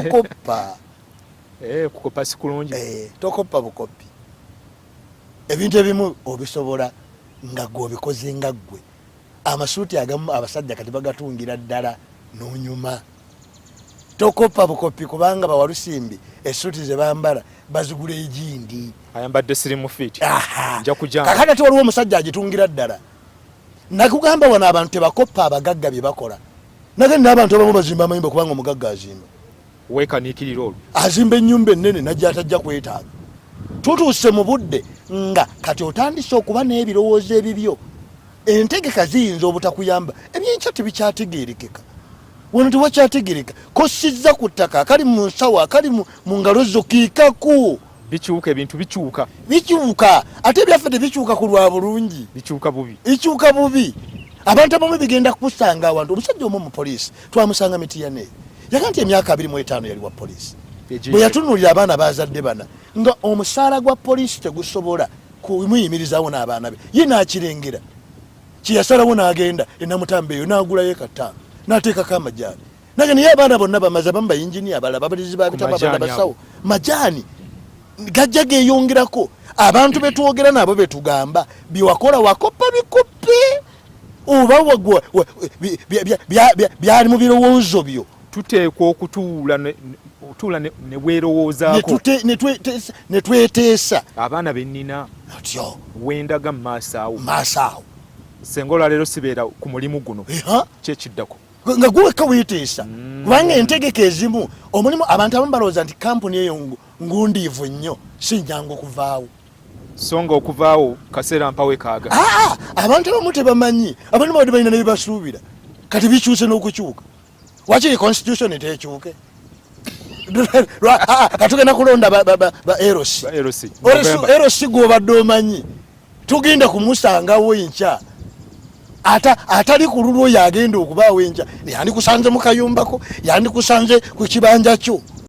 Tokoppa. Kukopa si kulungi. Tokoppa bukopi. Ebintu ebimu obisobola nga gwe obikoze nga ggwe. Amasuuti agamu abasajja kati bagatungira ddala n'onyuma. Tokoppa bukopi kubanga bawalusimbi essuuti ze bambala bazigula egindi. Ayambadde sirimu fit. Nja kujanga. Kakati ate waliwo omusajja agitungira ddala. Nakugamba wano abantu tebakoppa abagagga bye bakola. Nage n'abantu abamu bazimba amayumba kubanga omugagga azimba. Weekaniikirira olwo. Azimba ennyumba ennene najja atajja kwetaaga. Tutuuse mu budde nga kati otandise okuba n'ebirowoozo ebibyo. Entegeka ziyinza obutakuyamba. Ebyenkya tebikyategeerekeka. Wano tewakyategeereka. Kosizza ku ttaka akali mu nsawo akali mu ngalo zo kiikaku. Bikyuka, ebintu bikyuka. Bikyuka. Ate ebyaffe tebikyuka ku lwa bulungi. Bikyuka bubi. Bikyuka bubi. Abantu abamu bigenda kukusanga awantu. Omusajja omu mu poliisi twamusanga Mityana eyo. Yaga nti emyaka 25 yali wa poliisi. Bwe yatunuulira abaana baazadde bana nga omusaala gwa poliisi tegusobola kumuyimirizaawo n'abaana be, ye n'akirengera. Kye yasalawo n'agenda e Namutamba eyo n'agulayo eka ttaano n'ateekako amajaani. Naye naye abaana bonna bamaze, abamu bayinginiya, abalala babalirizi ba bitabo, abalala basawo. Majaani gajja geeyongerako. Abantu be twogera nabo be tugamba bye wakola wakoppa bikoppe oba byali mu birowoozo byo. Tuteekwa okutuula ne weerowoozaako. Ne tweteesa. Abaana be nnina. Otyo. Wendaga mu maaso awo. Maaso awo. Senga olwaleero sibeera ku mulimu guno. Kyekiddako. Nga gwe wekka weeteesa. Kubanga entegeka ezimu omulimu abantu abamu balowooza nti kampuni eyo ngundiivu nnyo, si nnyangu okuvaawo. So nga okuvaawo kaseera mpawe kaaga. Abantu abamu tebamanyi, abantu babadde balina ne bye basuubira kati bikyuse n'okukyuka. Wakiri constitution tekyuke. Katugenda kulonda ba LC. LC gw'obadde omanyi tugenda kumusangawo enkya. Atali ku lulwo yagenda okubaawo enkya. Yandikusanze mu kayumbako, yandikusanze ku kibanja kyo.